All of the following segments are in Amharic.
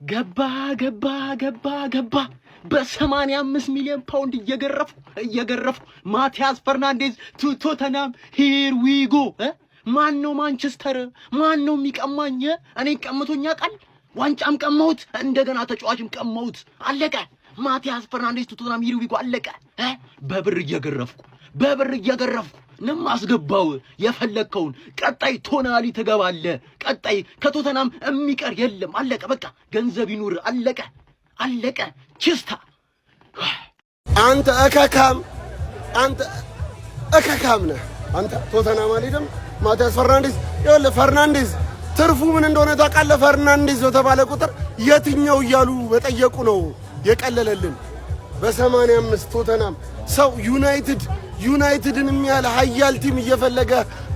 ገባ ገባ ገባ ገባ። በ85 ሚሊዮን ፓውንድ እየገረፍኩ እየገረፍኩ ማቲያስ ፈርናንዴዝ to ቶተናም፣ here we go። ማን ነው ማንቸስተር? ማን ነው የሚቀማኝ? እኔ ቀምቶኝ ያውቃል? ዋንጫም ቀማሁት፣ እንደገና ተጫዋችም ቀማሁት። አለቀ። ማቲያስ ፈርናንዴዝ to ቶተናም፣ here we go። አለቀ። በብር እየገረፍኩ፣ በብር እየገረፍኩ ነው ማስገባው። የፈለግከውን ቀጣይ ቶናሊ ትገባለህ። ቀጣይ ከቶተናም የሚቀር የለም። አለቀ በቃ። ገንዘብ ይኑር። አለቀ አለቀ። ችስታ። አንተ እከካም፣ አንተ እከካም ነህ። አንተ ቶተናም አልሄድም። ማቲያስ ፈርናንዴዝ፣ ይኸውልህ ፈርናንዴዝ ትርፉ ምን እንደሆነ ታውቃለህ? ፈርናንዴዝ በተባለ ቁጥር የትኛው እያሉ በጠየቁ ነው የቀለለልን። በ85 ቶተናም ሰው ዩናይትድ ዩናይትድን የሚያህል ሀያል team እየፈለገ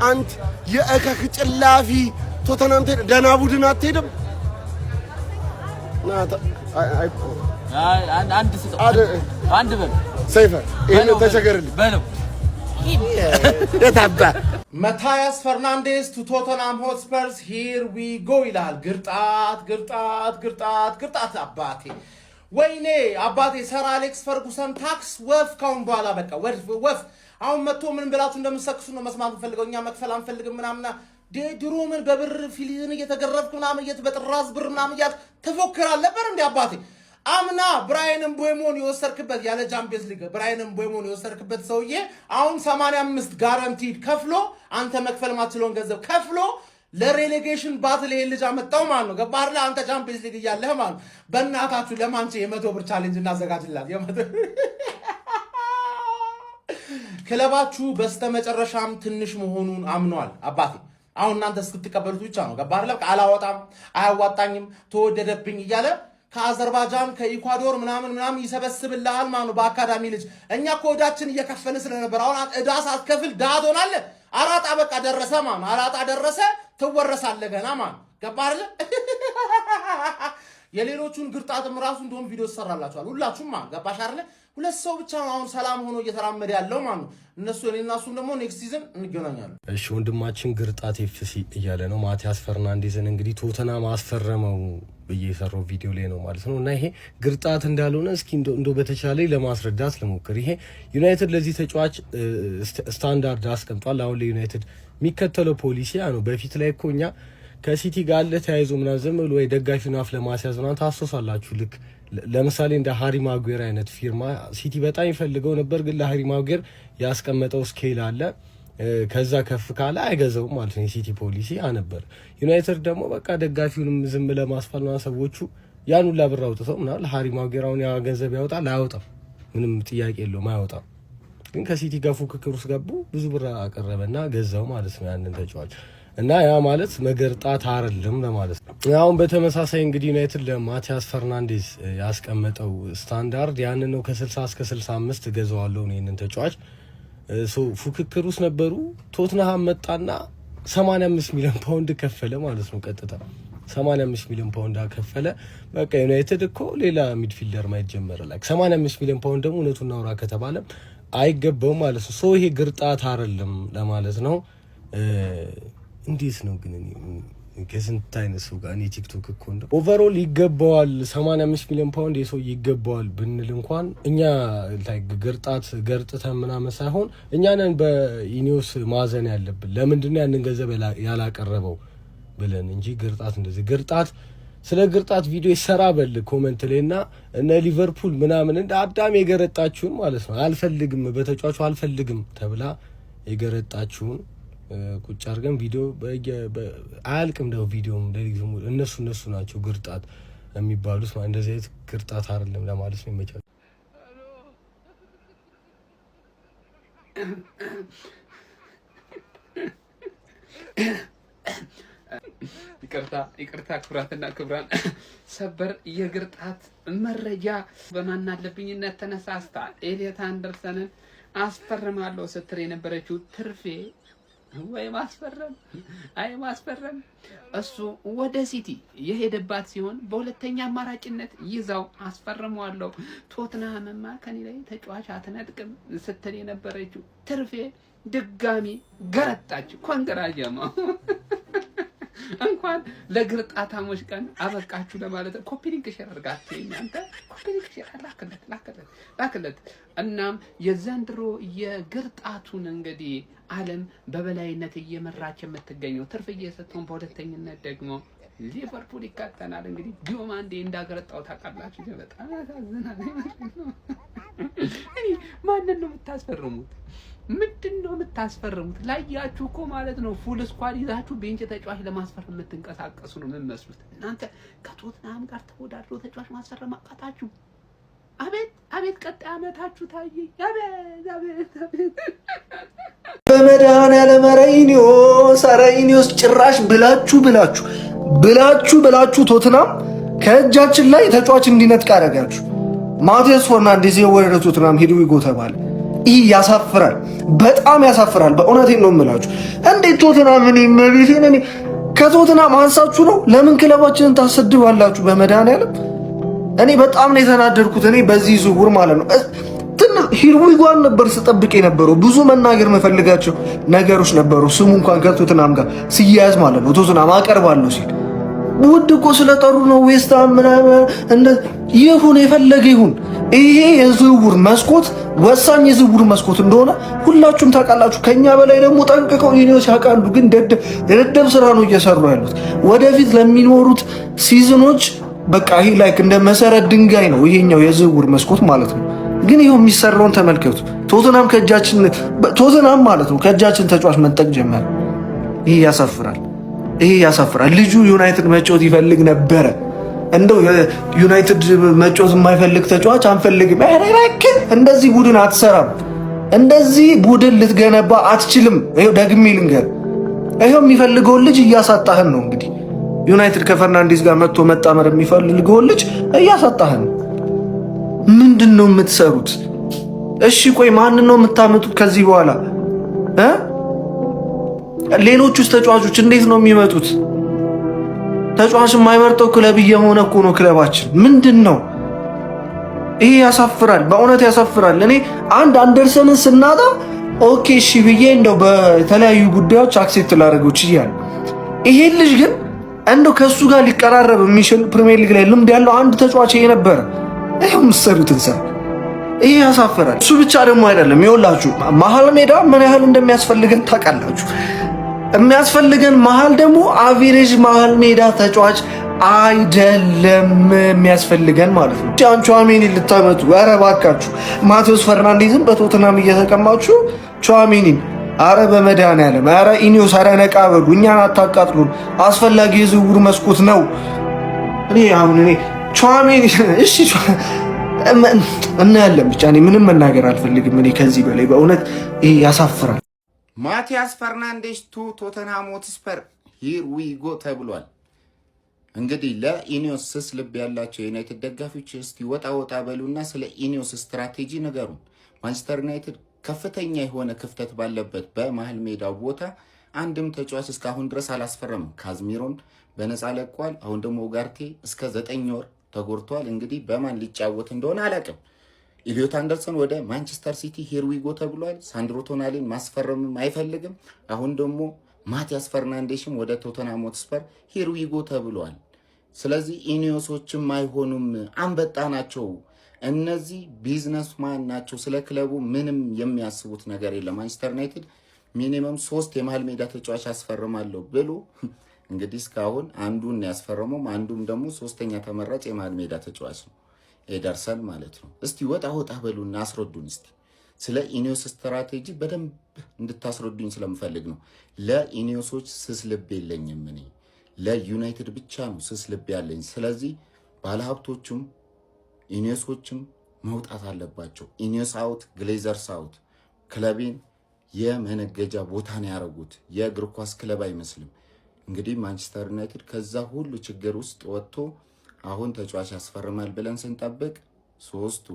አንት የእከክ ጭላፊ ቶተናም ትሄድ፣ ደህና ቡድን አትሄድም። አንድ ስጠው፣ አንድ በል። ሰይፈ ይሄን ተቸገርልኝ። በለው። የታባ ማቲያስ ፈርናንዴዝ to Tottenham Hotspurs, here we go ይላል። ግርጣት ግርጣት ግርጣት ግርጣት። አባቴ ወይኔ አባቴ፣ ሰር አሌክስ ፈርጉሰን ታክስ ወፍ ካሁን በኋላ በቃ ወፍ ወፍ። አሁን መጥቶ ምን ብላችሁ እንደምሰክሱ ነው መስማት እንፈልገው። እኛ መክፈል አንፈልግም ምናምና። ድሮ ምን በብር ፊሊዝን እየተገረፍክ ምናምን በጥራዝ ብር ምናምን እያልክ ትፎክራል ነበር እንዲ አባቴ። አምና ብራይን ምቤሞን የወሰድክበት፣ ያለ ቻምፒየንስ ሊግ ብራይን ምቤሞን የወሰድክበት ሰውዬ አሁን 85 guaranteed ከፍሎ፣ አንተ መክፈል ማትችለውን ገንዘብ ከፍሎ ለ relegation battle ይሄን ልጅ አመጣው ማለት ነው። ገባህ አይደለ? አንተ ቻምፒየንስ ሊግ እያለህ ማለት ነው። በእናታችሁ ለማንቼ የ100 ብር challenge እናዘጋጅላት። ክለባችሁ በስተመጨረሻም ትንሽ መሆኑን አምኗል አባቴ። አሁን እናንተ እስክትቀበሉት ብቻ ነው። ገባህ አይደለ? አላወጣም፣ አያዋጣኝም፣ ተወደደብኝ እያለ ከአዘርባጃን ከኢኳዶር ምናምን ምናምን ይሰበስብልሃል ማለት ነው። በአካዳሚ ልጅ እኛ እኮ ዕዳችን እየከፈልን ስለነበር አሁን ዕዳ ሳትከፍል ድሃ ትሆናለህ። አራጣ በቃ ደረሰ ማለት ነው። አራጣ ደረሰ፣ ትወረሳለህ ገና ማለት ነው። ገባህ አይደለ? የሌሎቹን ግርጣትም ራሱ እንደውም ቪዲዮ ትሰራላችኋል ሁላችሁም ማለት፣ ገባሽ አይደለ? ሁለት ሰው ብቻ ነው አሁን ሰላም ሆኖ እየተራመደ ያለው ማለት ነው። እነሱ እኔና እሱም ደግሞ next season እንገናኛለን። እሺ፣ ወንድማችን ግርጣት FC እያለ ነው። ማቲያስ ፈርናንዴዝን እንግዲህ ቶተናም አስፈረመው ብዬ የሰራው ቪዲዮ ላይ ነው ማለት ነው። እና ይሄ ግርጣት እንዳልሆነ እስኪ እንደ በተቻለ ለማስረዳት ልሞክር። ይሄ ዩናይትድ ለዚህ ተጫዋች ስታንዳርድ አስቀምጧል። አሁን ለዩናይትድ የሚከተለው ፖሊሲ ያ ነው። በፊት ላይ እኮ እኛ ከሲቲ ጋር አለ ተያይዞ ምናምን ዝም ብሎ ወይ ደጋፊውን አፍ ለማስያዝ ምናምን ታስታውሳላችሁ። ልክ ለምሳሌ እንደ ሃሪ ማጉዌር አይነት ፊርማ ሲቲ በጣም ይፈልገው ነበር፣ ግን ለሃሪ ማጉዌር ያስቀመጠው scale አለ። ከዛ ከፍ ካለ አይገዛውም ማለት ነው። የሲቲ ፖሊሲ ያ ነበር። ዩናይትድ ደግሞ በቃ ደጋፊውንም ዝም ለማስፋል ምናምን ሰዎቹ ያን ሁላ ብር አውጥተው ምናምን ለሃሪ ማጉዌር አሁን ያ ገንዘብ ያወጣል አያወጣም? ምንም ጥያቄ የለውም፣ አያወጣም። ግን ከሲቲ ጋር ፉክክር ውስጥ ገቡ። ብዙ ብር አቀረበና ገዛው ማለት ነው ያንን ተጫዋች። እና ያ ማለት መገርጣት አይደለም ለማለት ነው። አሁን በተመሳሳይ እንግዲህ ዩናይትድ ለማቲያስ ፈርናንዴዝ ያስቀመጠው ስታንዳርድ ያንን ነው። ከ60 እስከ 65 እገዛዋለሁ ነው ይህንን ተጫዋች። ፉክክር ውስጥ ነበሩ። ቶትንሃም መጣና 85 ሚሊዮን ፓውንድ ከፈለ ማለት ነው። ቀጥታ 85 ሚሊዮን ፓውንድ ከፈለ። በቃ ዩናይትድ እኮ ሌላ midfielder ማየት ጀመረ። Like 85 ሚሊዮን ፓውንድ ደግሞ እውነቱን እናውራ ከተባለ አይገባውም ማለት ነው። So ይሄ ግርጣት አይደለም ለማለት ነው። እንዴት ነው ግን ከስንት አይነት ሰው ጋር እኔ ቲክቶክ እኮ እንደው overall ይገባዋል፣ 85 ሚሊዮን ፓውንድ የሰው ይገባዋል ብንል እንኳን እኛ like ግርጣት ገርጥተን ምናምን ሳይሆን እኛንን በኢኒዮስ ማዘን ያለብን ለምንድን ነው ያንን ገንዘብ ያላቀረበው ብለን እንጂ ግርጣት እንደዚህ ግርጣት ስለ ግርጣት ቪዲዮ ይሰራ በል comment ላይ። እና እነ ሊቨርፑል ምናምን እንደ አዳም የገረጣችሁን ማለት ነው፣ አልፈልግም በተጫዋቹ አልፈልግም ተብላ የገረጣችሁን ቁጭ አድርገን ቪዲዮ አያልቅም። ደው ቪዲዮም ሌሊቱ ሙሉ እነሱ እነሱ ናቸው ግርጣት የሚባሉት። እንደዚህ አይነት ግርጣት አይደለም ለማለት ነው። ይመቻል። ይቅርታ ይቅርታ፣ ክቡራትና ክቡራን፣ ሰበር የግርጣት መረጃ። በማናለብኝነት ተነሳስታ ኤሊየት አንደርሰንን አስፈርማለሁ ስትል የነበረችው ትርፌ ወይ ማስፈረም አይ ማስፈረም፣ እሱ ወደ ሲቲ የሄደባት ሲሆን በሁለተኛ አማራጭነት ይዛው አስፈርመዋለሁ፣ ቶትንሃምማ ከኔ ላይ ተጫዋች አትነጥቅም ስትል የነበረችው ትርፌ ድጋሚ ገረጣች። Congra ጀማ። እንኳን ለግርጣታሞች ቀን አበቃችሁ ለማለት copy link share አድርጋችሁ እናንተ copy link share ላክለት፣ ላክለት፣ ላክለት። እናም የዘንድሮ የግርጣቱን እንግዲህ ዓለም በበላይነት እየመራች የምትገኘው ትርፍ እየሰጠውን በሁለተኝነት ደግሞ ሊቨርፑል ይካተናል። እንግዲህ ዲዮማንዴ እንዳገረጣው ታውቃላችሁ። በጣም ያሳዝናል። እኔ ማንን ነው የምታስፈርሙት? ምንድን ነው የምታስፈርሙት? ላያችሁ እኮ ማለት ነው full squad ይዛችሁ bench ተጫዋች ለማስፈረም የምትንቀሳቀሱ ነው የምትመስሉት እናንተ። ከቶትናም ጋር ተወዳድሮ ተጫዋች ማስፈረም አቃታችሁ። አቤት አቤት፣ ቀጣይ ዓመታችሁ ታየኝ። አቤት አቤት አቤት። በመድኃኒዓለም ኧረ ኢኒዮስ፣ ኧረ ኢኒዮስ ጭራሽ ብላችሁ ብላችሁ ብላችሁ ብላችሁ ቶትናም ከእጃችን ላይ ተጫዋች እንዲነጥቅ አደረጋችሁ። ማቴዎስ ፈርናንዴዝ ወደ ቶትናም here we go ተባለ። ይህ ያሳፍራል፣ በጣም ያሳፍራል። በእውነቴን ነው የምላችሁ። እንዴት ቶትናም እኔ መቤቴን እኔ ከቶትናም አንሳችሁ ነው ለምን ክለባችንን ታሰድባላችሁ? በመድኃኒዓለም እኔ በጣም ነው የተናደድኩት። እኔ በዚህ ዝውውር ማለት ነው here we go ን ነበር ስጠብቅ የነበረው። ብዙ መናገር የምፈልጋቸው ነገሮች ነበሩ። ስሙ እንኳን ከቶትናም ጋር ሲያያዝ ማለት ነው ቶትናም አቀርባለሁ ሲል ውድ እኮ ስለጠሩ ነው ዌስትሃም ምናምን እንደ ይሁን የፈለገ ይሁን። ይሄ የዝውውር መስኮት ወሳኝ የዝውውር መስኮት እንደሆነ ሁላችሁም ታውቃላችሁ። ከኛ በላይ ደግሞ ጠንቅቀው ኢኒዮስ ያውቃሉ። ግን ደደብ ስራ ነው እየሰሩ ያሉት። ወደፊት ለሚኖሩት season ኦች በቃ ይሄ like እንደ መሰረት ድንጋይ ነው ይሄኛው የዝውውር መስኮት ማለት ነው። ግን ይኸው የሚሰራውን ተመልከቱ። ቶተናም ከእጃችን ቶተናም ማለት ነው ከእጃችን ተጫዋች መንጠቅ ጀመረ። ይሄ ያሳፍራል። ይሄ ያሳፍራል። ልጁ ዩናይትድ መጫወት ይፈልግ ነበረ። እንደው ዩናይትድ መጫወት የማይፈልግ ተጫዋች አንፈልግም። ኧረ እባክህ እንደዚህ ቡድን አትሰራም። እንደዚህ ቡድን ልትገነባ አትችልም። ይኸው ደግሜ ልንገር፣ ይኸው የሚፈልገውን ልጅ እያሳጣህን ነው። እንግዲህ ዩናይትድ ከፈርናንዴዝ ጋር መጥቶ መጣመር የሚፈልገውን ልጅ እያሳጣህን ነው። ምንድን ነው የምትሰሩት? እሺ ቆይ ማንን ነው የምታመጡት ከዚህ በኋላ እ ሌሎቹስ ተጫዋቾች እንዴት ነው የሚመጡት? ተጫዋች የማይመርጠው ክለብ እየሆነ እኮ ነው ክለባችን። ምንድን ነው ይሄ? ያሳፍራል፣ በእውነት ያሳፍራል። እኔ አንድ አንደርሰንን ስናጣ okay እሺ ብዬ እንደው በተለያዩ ጉዳዮች accept ላደርገው ችያለሁ። ይሄን ልጅ ግን እንደው ከእሱ ጋር ሊቀራረብ የሚችል ፕሪሚየር ሊግ ላይ ልምድ ያለው አንድ ተጫዋች ይሄ ነበረ። ይኸው የምትሰሩትን ስራ ይሄ ያሳፍራል። እሱ ብቻ ደግሞ አይደለም። ይኸውላችሁ መሀል ሜዳ ምን ያህል እንደሚያስፈልገን ታውቃላችሁ። የሚያስፈልገን መሀል ደግሞ average መሀል ሜዳ ተጫዋች አይደለም የሚያስፈልገን ማለት ነው። ያን ቹዋሜኒ ልታመጡ ኧረ እባካችሁ ማቴዎስ ፈርናንዴዝን በቶትናም እየተቀማችሁ ቹዋሜኒን፣ አረ በመድኃኒዓለም አረ ኢኒዮስ፣ አረ ነቃ በሉ፣ እኛን አታቃጥሉን። አስፈላጊ የዝውውር መስኮት ነው። እኔ አሁን እኔ ቹዋሜኒ እሺ እናያለን። ብቻ እኔ ምንም መናገር አልፈልግም። እኔ ከዚህ በላይ በእውነት ይሄ ያሳፍራል። ማቲያስ ፈርናንዴስ to ቶተንሃም ሆትስፐር here we go ተብሏል። እንግዲህ ለኢኒዮስ ስስ ልብ ያላቸው የዩናይትድ ደጋፊዎች እስቲ ወጣ ወጣ በሉና ስለ ኢኒዮስ ስትራቴጂ ንገሩን። ማንቸስተር ዩናይትድ ከፍተኛ የሆነ ክፍተት ባለበት በመሀል ሜዳው ቦታ አንድም ተጫዋች እስካሁን ድረስ አላስፈረምም። ካዝሚሮን በነፃ ለቋል። አሁን ደግሞ ኡጋርቴ እስከ 9 ወር ተጎድቷል። እንግዲህ በማን ሊጫወት እንደሆነ አላውቅም። ኢሊዮት አንደርሰን ወደ ማንቸስተር ሲቲ here we go ተብሏል። ሳንድሮ ቶናሊን ማስፈረምም አይፈልግም። አሁን ደግሞ ማቲያስ ፈርናንዴሽም ወደ ቶተንሃም ሆትስፐር here we go ተብሏል። ስለዚህ ኢኒዮሶችም አይሆኑም፣ አንበጣ ናቸው። እነዚህ businessman ናቸው። ስለ ክለቡ ምንም የሚያስቡት ነገር የለም። ማንቸስተር ዩናይትድ minimum ሶስት የመሀል ሜዳ ተጫዋች አስፈርማለሁ ብሎ እንግዲህ እስካሁን አንዱን ያስፈረመውም አንዱም ደግሞ ሶስተኛ ተመራጭ የመሀል ሜዳ ተጫዋች ነው ኤደርሰን ማለት ነው። እስቲ ወጣ ወጣ በሉና አስረዱን። እስቲ ስለ ኢኒዮስ ስትራቴጂ በደንብ እንድታስረዱኝ ስለምፈልግ ነው። ለኢኒዮሶች ስስ ልብ የለኝም እኔ ለዩናይትድ ብቻ ነው ስስ ልብ ያለኝ። ስለዚህ ባለሀብቶቹም ኢኒዮሶችም መውጣት አለባቸው። ኢኒዮስ out፣ ግሌዘርስ out። ክለቤን የመነገጃ ቦታ ነው ያደረጉት። የእግር ኳስ ክለብ አይመስልም። እንግዲህ ማንቸስተር ዩናይትድ ከዛ ሁሉ ችግር ውስጥ ወጥቶ አሁን ተጫዋች ያስፈርማል ብለን ስንጠብቅ ሶስቱ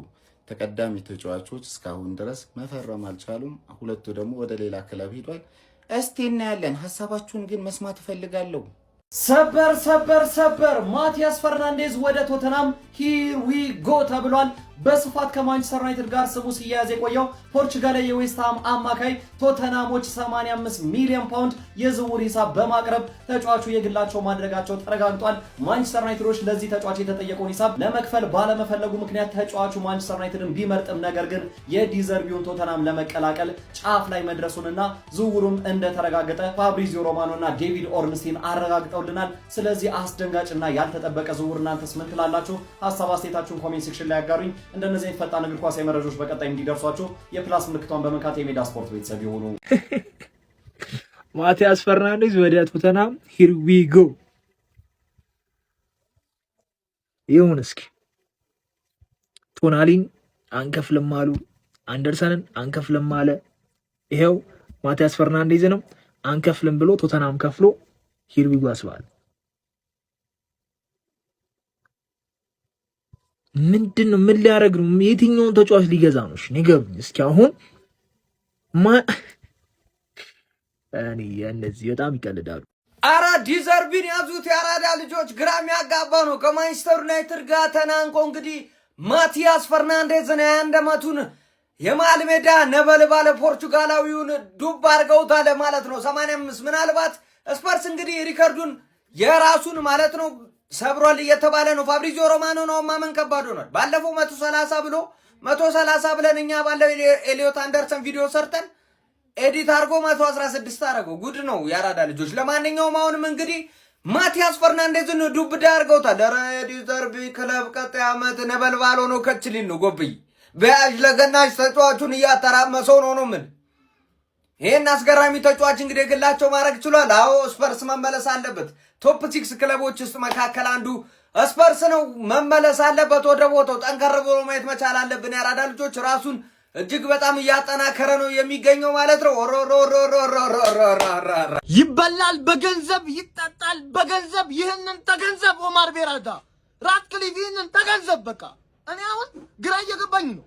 ተቀዳሚ ተጫዋቾች እስካሁን ድረስ መፈረም አልቻሉም። ሁለቱ ደግሞ ወደ ሌላ ክለብ ሂዷል። እስቲ እናያለን። ሀሳባችሁን ግን መስማት እፈልጋለሁ። ሰበር ሰበር ሰበር! ማቲያስ ፈርናንዴዝ ወደ ቶተናም Here we go ተብሏል። በስፋት ከማንቸስተር ዩናይትድ ጋር ስሙ ሲያያዝ የቆየው ፖርቹጋላዊ የዌስትሃም አማካይ ቶተናሞች 85 ሚሊዮን ፓውንድ የዝውውር ሂሳብ በማቅረብ ተጫዋቹ የግላቸው ማድረጋቸው ተረጋግጧል። ማንቸስተር ዩናይትዶች ለዚህ ተጫዋች የተጠየቀውን ሂሳብ ለመክፈል ባለመፈለጉ ምክንያት ተጫዋቹ ማንቸስተር ዩናይትድን ቢመርጥም ነገር ግን የዲዘርቢውን ቶተናም ለመቀላቀል ጫፍ ላይ መድረሱንና ዝውውሩም እንደተረጋገጠ ፋብሪዚዮ ሮማኖ እና ዴቪድ ኦርንስቲን አረጋግጠውልናል። ስለዚህ አስደንጋጭና ያልተጠበቀ ዝውውር እናንተስ ምን ትላላችሁ? ሀሳብ አስተያየታችሁን comment section ላይ ያጋሩኝ። እንደነዚህ አይነት ፈጣን እግር ኳሳዊ መረጃዎች በቀጣይ እንዲደርሷችሁ የ plus ምልክቷን በመንካት የሜዳ ስፖርት ቤተሰብ ይሁኑ። ማቲያስ ፈርናንዴዝ ወደ ቶተናም here we go። ይሁን እስኪ። ቶናሊን አንከፍልም አሉ፣ አንደርሰንን አንከፍልም አለ። ይሄው ማቲያስ ፈርናንዴዝንም አንከፍልም ብሎ ቶተናም ከፍሎ here we go አስባለ። ምንድን ነው? ምን ሊያደርግ ነው? የትኛውን ተጫዋች ሊገዛ ነው? እሺ ንገሩኝ እስኪ። አሁን እኔ እነዚህ በጣም ይቀልዳሉ። አረ ዲዘርቢን ያዙት የአራዳ ልጆች፣ ግራም ያጋባ ነው። ከማንቸስተር ዩናይትድ ጋር ተናንቆ እንግዲህ ማቲያስ ፈርናንዴዝን 21 ዓመቱን የመሃል ሜዳ ነበልባለ ፖርቹጋላዊውን ዱብ አድርገውታል ማለት ነው። 85 ምናልባት ስፐርስ እንግዲህ ሪከርዱን የራሱን ማለት ነው ሰብሯል እየተባለ ነው። ፋብሪዚዮ ሮማኖ ነው ማመን ከባድ ሆኗል። ባለፈው 130 ብሎ 130 ብለን እኛ ባለው ኤሊዮት አንደርሰን ቪዲዮ ሰርተን edit አድርጎ 116 አደረገው። ጉድ ነው የአራዳ ልጆች። ለማንኛውም አሁንም እንግዲህ ማቲያስ ፈርናንዴዝን ዱብዳ አድርገውታል። ኧረ ዲዘርቢ ክለብ ቀጣይ ዓመት ነበልባል ሆኖ ከች ሊል ነው። ጎብይ በያዥ ለገናዥ ተጫዋቹን እያተራመሰው ነው ነው ምን ይህን አስገራሚ ተጫዋች እንግዲህ የግላቸው ማድረግ ችሏል። አዎ ስፐርስ መመለስ አለበት። Top six ክለቦች ውስጥ መካከል አንዱ ስፐርስ ነው። መመለስ አለበት ወደ ቦታው። ጠንከር ብሎ ማየት መቻል አለብን። የአራዳ ልጆች ራሱን እጅግ በጣም እያጠናከረ ነው የሚገኘው ማለት ነው። ይበላል በገንዘብ ይጠጣል በገንዘብ። ይህንን ተገንዘብ ኦማር ቤራዳ፣ ራትክሊፍ ይህንን ተገንዘብ። በቃ እኔ አሁን ግራ እየገባኝ ነው።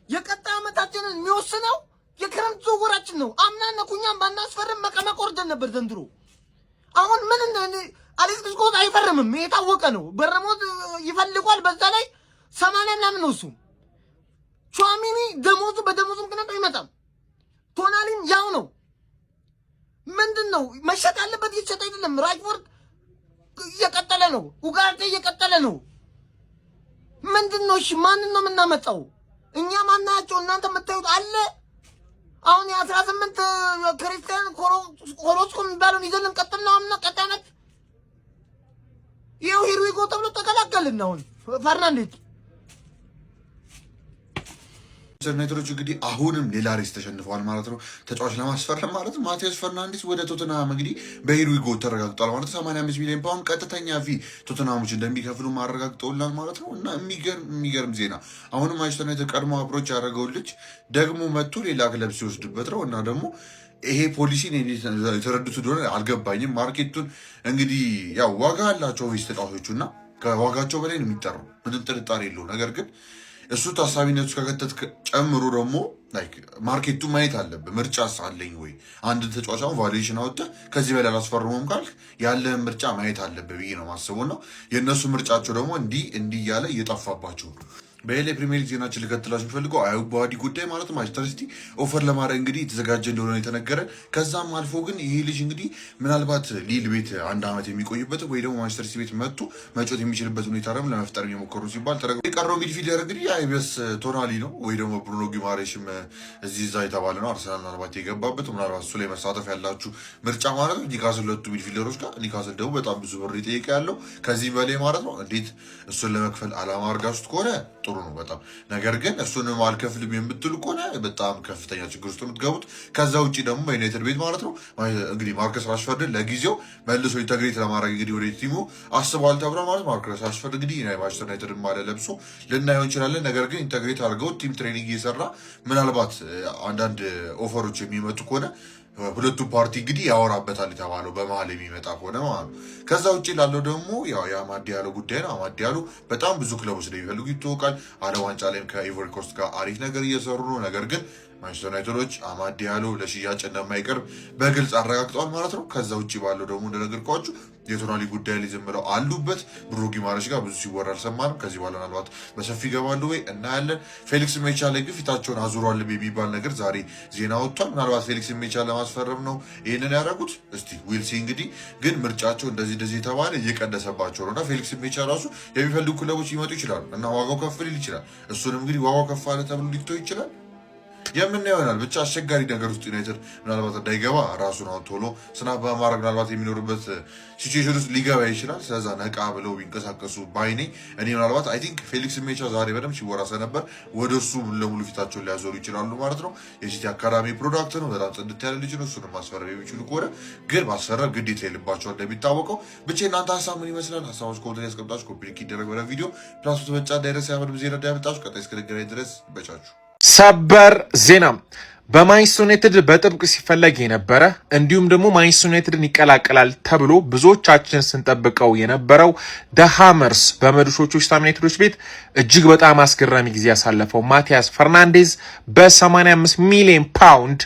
የቀጣይ ዓመታችንን የሚወስነው የክረምት ዝውውራችን ነው። አምና እነ ኩኛም ባናስፈርም መቀመቅ ወርደን ነበር። ዘንድሮ አሁን ምን አሌክስ ስኮት አይፈርምም፣ የታወቀ ነው። በርንማውዝ ይፈልጓል። በዛ ላይ 80 ምናምን ነው እሱ። ቹዋሚኒ ደሞዙ በደሞዙ ምክንያት አይመጣም። ቶናሊም ያው ነው። ምንድን ነው መሸጥ ያለበት እየተሸጠ አይደለም። ራሽፎርድ እየቀጠለ ነው። ኡጋርቴ እየቀጠለ ነው። ምንድን ነው? እሺ ማንን ነው የምናመጣው? እኛ ማናያቸው እናንተ የምታዩት አለ። አሁን የ18 ክርስቲያን ኮሮስኮ የሚባለውን ይዘን ልንቀጥል ነው። አምና ቀጣይ ዓመት ይኸው here we go ተብሎ ተቀላቀልን። አሁን ፈርናንዴዝ ዩናይትዶች እንግዲህ አሁንም ሌላ race ተሸንፈዋል ማለት ነው። ተጫዋች ለማስፈረም ማለት ነው። ማቲያስ ፈርናንዴስ ወደ ቶተንሃም እንግዲህ በ here we go ተረጋግጧል ማለት ነው። 85 ሚሊዮን ፓውንድ ቀጥተኛ fee ቶተንሃሞች እንደሚከፍሉ ማረጋግጠውላል ማለት ነው። እና የሚገርም የሚገርም ዜና፣ አሁንም ማንቸስተር ዩናይትድ ቀድሞ approach ያደረገው ልጅ ደግሞ መጥቶ ሌላ ክለብ ሲወስድበት ነው። እና ደግሞ ይሄ ፖሊሲ የተረዱት እንደሆነ አልገባኝም። Market ኡን እንግዲህ ያው ዋጋ አላቸው obvious ተጫዋቾቹ እና ከዋጋቸው በላይ ነው የሚጠራው፣ ምንም ጥርጣሬ የለው። ነገር ግን እሱ ታሳቢነቱ ከከተት ጨምሮ ደግሞ market ኡ ማየት አለብህ። ምርጫ አለኝ ወይ? አንድ ተጫዋች አሁን valuation አወጥተህ ከዚህ በላይ አላስፈርመውም ካልክ ያለህን ምርጫ ማየት አለብህ ብዬ ነው ማስበው። ነው የእነሱ ምርጫቸው ደግሞ እንዲህ እንዲህ እያለ እየጠፋባቸው ነው። በሌላ የፕሪሚየር ሊግ ዜናችን ልከትላችሁ የሚፈልገው አዩብ ቦዋዲ ጉዳይ ማለት ማንቸስተር ሲቲ offer ለማድረግ እንግዲህ የተዘጋጀ እንደሆነ የተነገረ። ከዛም አልፎ ግን ይሄ ልጅ እንግዲህ ምናልባት ሊል ቤት አንድ ዓመት የሚቆይበት ወይ ደግሞ ማንቸስተር ሲቲ ቤት መጥቶ መጫወት የሚችልበት ሁኔታ ደግሞ ለመፍጠር የሞከሩ ሲባል ተረግ የቀረው midfielder እንግዲህ አይበስ ቶናሊ ነው ወይ ደግሞ ብሩኖ ጊማሬሽም እዚህ እዛ የተባለ ነው። አርሰናል ምናልባት የገባበት ምናልባት እሱ ላይ መሳተፍ ያላችሁ ምርጫ ማለት ነው። ኒውካስል ሁለቱ midfielder ኦች ጋር ኒውካስል ደግሞ በጣም ብዙ ብር ይጠይቅ ያለው ከዚህ በላይ ማለት ነው። እንዴት እሱን ለመክፈል አላማ አድርጋችሁት ከሆነ ጥሩ ነው በጣም። ነገር ግን እሱንም አልከፍልም የምትሉ ከሆነ በጣም ከፍተኛ ችግር ውስጥ የምትገቡት። ከዛ ውጭ ደግሞ በዩናይትድ ቤት ማለት ነው እንግዲህ ማርከስ ራሽፈርድን ለጊዜው መልሶ integrate ለማድረግ እንግዲህ ወደ team ኡ አስበዋል ተብሏል ማለት። ማርከስ ራሽፈርድ እንግዲህ ማንቸስተር ዩናይትድ ማሊያ ለብሶ ልናየው እንችላለን። ነገር ግን integrate አድርገው team training እየሰራ ምናልባት አንዳንድ offer ኦች የሚመጡ ከሆነ ሁለቱ ፓርቲ እንግዲህ ያወራበታል የተባለው በመሀል የሚመጣ ከሆነ ማለት ነው። ከዛ ውጭ ላለው ደግሞ ያው የአማድ ዲያሎ ጉዳይ ነው። አማድ ዲያሎ በጣም ብዙ ክለቦች እንደሚፈልጉ ይታወቃል። ዓለም ዋንጫ ላይም ከአይቮሪ ኮስት ጋር አሪፍ ነገር እየሰሩ ነው። ነገር ግን ማንቸስተር ዩናይትዶች አማድ ዲያሎ ለሽያጭ እንደማይቀርብ በግልጽ አረጋግጠዋል ማለት ነው። ከዛ ውጭ ባለው ደግሞ እንደነገርኳችሁ የቶናሊ ጉዳይ ላይ ዝም ብለው አሉበት። ብሩኖ ጊማሬሽ ጋር ብዙ ሲወራ አልሰማንም። ከዚህ በኋላ ምናልባት በሰፊ ይገባሉ ወይ እናያለን። ፌሊክስ ሜቻ ላይ ግን ፊታቸውን አዙሯል የሚባል ነገር ዛሬ ዜና ወጥቷል። ምናልባት ፌሊክስ ሜቻ ለማስፈረም ነው ይህንን ያደረጉት። እስቲ we'll see። እንግዲህ ግን ምርጫቸው እንደዚህ እንደዚህ የተባለ እየቀነሰባቸው ነው እና ፌሊክስ ሜቻ ራሱ የሚፈልጉ ክለቦች ሊመጡ ይችላሉ እና ዋጋው ከፍ ሊል ይችላል። እሱንም እንግዲህ ዋጋው ከፍ አለ ተብሎ ሊተው ይችላል፣ የምናየው ይሆናል። ብቻ አስቸጋሪ ነገር ውስጥ ዩናይትድ ምናልባት እንዳይገባ ራሱን አሁን ቶሎ snap በማድረግ ምናልባት የሚኖርበት situation ውስጥ ሊገባ ይችላል። ስለዛ ነቃ ብለው ቢንቀሳቀሱ ባይ ነኝ። እኔ ምናልባት I think ፌሊክስ ሜቻ ዛሬ በደንብ ሲወራ ስለነበር ወደ እሱ ለሙሉ ፊታቸውን ሊያዞሩ ይችላሉ ማለት ነው። የሲቲ academy product ነው። በጣም ጽድት ያለ ልጅ ነው። እሱንም ማስፈረም የሚችሉ ከሆነ ግን ማስፈረም ግዴታ የልባቸው እንደሚታወቀው። ብቻ እናንተ ሀሳብ ምን ይመስላል? ሀሳቦች comment ያስቀምጣችሁ፣ copy link ይደረግ በለ ቪዲዮ plus በጫ እንዳይረሳ፣ ያመድ ዜና እንዳያመልጣችሁ። ቀጣይ እስክንገናኝ ድረስ በቻችሁ። ሰበር ዜና! በማንቸስተር ዩናይትድ በጥብቅ ሲፈለግ የነበረ እንዲሁም ደግሞ ማንቸስተር ዩናይትድን ይቀላቀላል ተብሎ ብዙዎቻችን ስንጠብቀው የነበረው The Hammers በመዶሾቹ ዌስትሃም ዩናይትዶች ቤት እጅግ በጣም አስገራሚ ጊዜ ያሳለፈው ማቲያስ ፈርናንዴዝ በ85 ሚሊዮን ፓውንድ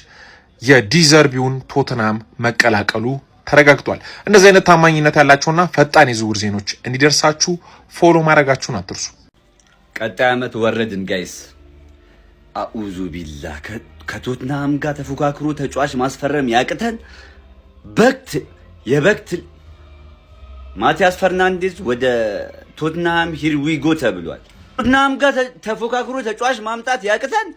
የዲዘርቢውን ቶትናም መቀላቀሉ ተረጋግጧል። እንደዚህ አይነት ታማኝነት ያላቸውና ፈጣን የዝውውር ዜኖች እንዲደርሳችሁ follow ማድረጋችሁን አትርሱ። ቀጣይ ዓመት ወረድን guys። አኡዙ ቢላ፣ ከቶትናም ጋር ተፎካክሮ ተጫዋች ማስፈረም ያቅተን በክት የበክት። ማቲያስ ፈርናንዴዝ ወደ ቶትናም here we go ተብሏል። ቶትናም ጋር ተፎካክሮ ተጫዋች ማምጣት ያቅተን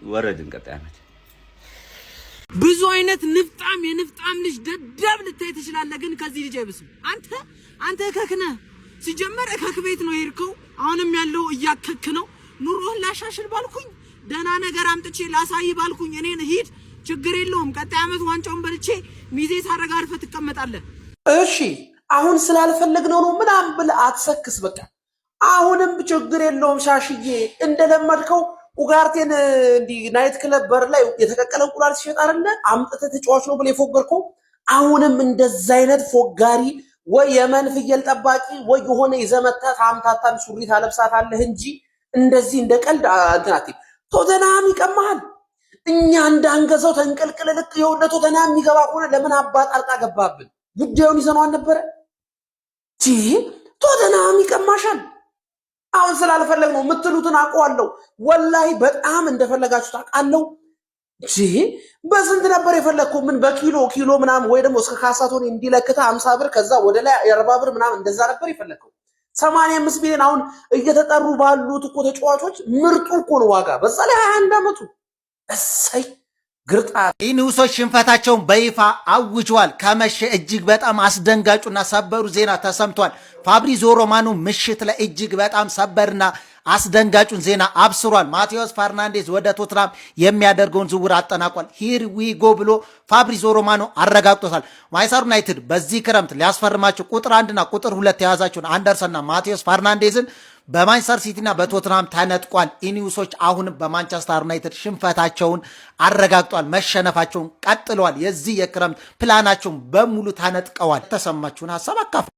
ወረድን ቀጣይ ዓመት። ብዙ አይነት ንፍጣም የንፍጣም ልጅ ደደብ ልታይ ትችላለህ፣ ግን ከዚህ ልጅ አይብስም። አንተ እከክ ነህ። ሲጀመር እከክ ቤት ነው የሄድከው። አሁንም ያለው እያከክ ነው። ኑሮህን ላሻሽል ባልኩኝ፣ ደህና ነገር አምጥቼ ላሳይ ባልኩኝ እኔን ሂድ፣ ችግር የለውም። ቀጣይ ዓመት ዋንጫውን በልቼ ሚዜ ሳረጋ አርፈህ ትቀመጣለህ። እሺ አሁን ስላልፈለግነው ነው ምናምን ብለህ አትሰክስ። በቃ አሁንም ችግር የለውም ሻሽዬ፣ እንደለመድከው ኡጋርቴን እንዲህ night club በር ላይ የተቀቀለ እንቁላል ሲሸጥ አይደለ አምጥተህ ተጫዋች ነው ብለህ የፎገርከው። አሁንም እንደዛ አይነት ፎጋሪ ወይ የመን ፍየል ጠባቂ ወይ የሆነ ይዘመታ ታምታታን ሱሪ ታለብሳታለህ እንጂ እንደዚህ እንደ ቀልድ እንትን አትይም። ቶተንሃም ይቀማሃል። እኛ እንዳንገዛው ተንቀልቅለ ልክ ይኸው ለቶተንሃም የሚገባ ከሆነ ለምን አባ ጣልቃ ገባብን? ጉዳዩን ይዘነው አልነበረ? ቶተንሃም ይቀማሻል። አሁን ስላልፈለግ ነው የምትሉትን አውቀዋለሁ። ወላሂ በጣም እንደፈለጋችሁ ታውቃለሁ። በስንት ነበር የፈለግከው? ምን በኪሎ ኪሎ ምናምን ወይ ደግሞ እስከ ካሳቶን እንዲለክተ 50 ብር ከዛ ወደ ላይ 40 ብር ምናምን እንደዛ ነበር የፈለግከው። 85 ሚሊዮን አሁን እየተጠሩ ባሉት እኮ ተጫዋቾች ምርጡ እኮ ነው ዋጋ። በዛ ላይ 21 ዓመቱ፣ እሰይ ግርጣ። ኢኒዮሶች ሽንፈታቸውን በይፋ አውጀዋል። ከመሸ እጅግ በጣም አስደንጋጩና ሰበሩ ዜና ተሰምቷል። ፋብሪዞ ሮማኖ ምሽት ላይ እጅግ በጣም ሰበርና አስደንጋጩን ዜና አብስሯል። ማቴዎስ ፈርናንዴዝ ወደ ቶትናም የሚያደርገውን ዝውውር አጠናቋል። Here we go ብሎ ፋብሪዞ ሮማኖ አረጋግጦታል። ማንቸስተር ዩናይትድ በዚህ ክረምት ሊያስፈርማቸው ቁጥር አንድና ቁጥር ሁለት የያዛቸውን አንደርሰንና ማቴዎስ ፈርናንዴዝን በማንቸስተር ሲቲና በቶትናም ተነጥቋል። ኢኒዮሶች አሁንም በማንቸስተር ዩናይትድ ሽንፈታቸውን አረጋግጧል። መሸነፋቸውን ቀጥለዋል። የዚህ የክረምት ፕላናቸውን በሙሉ ተነጥቀዋል። ተሰማችሁን ሀሳብ አካፍሉ።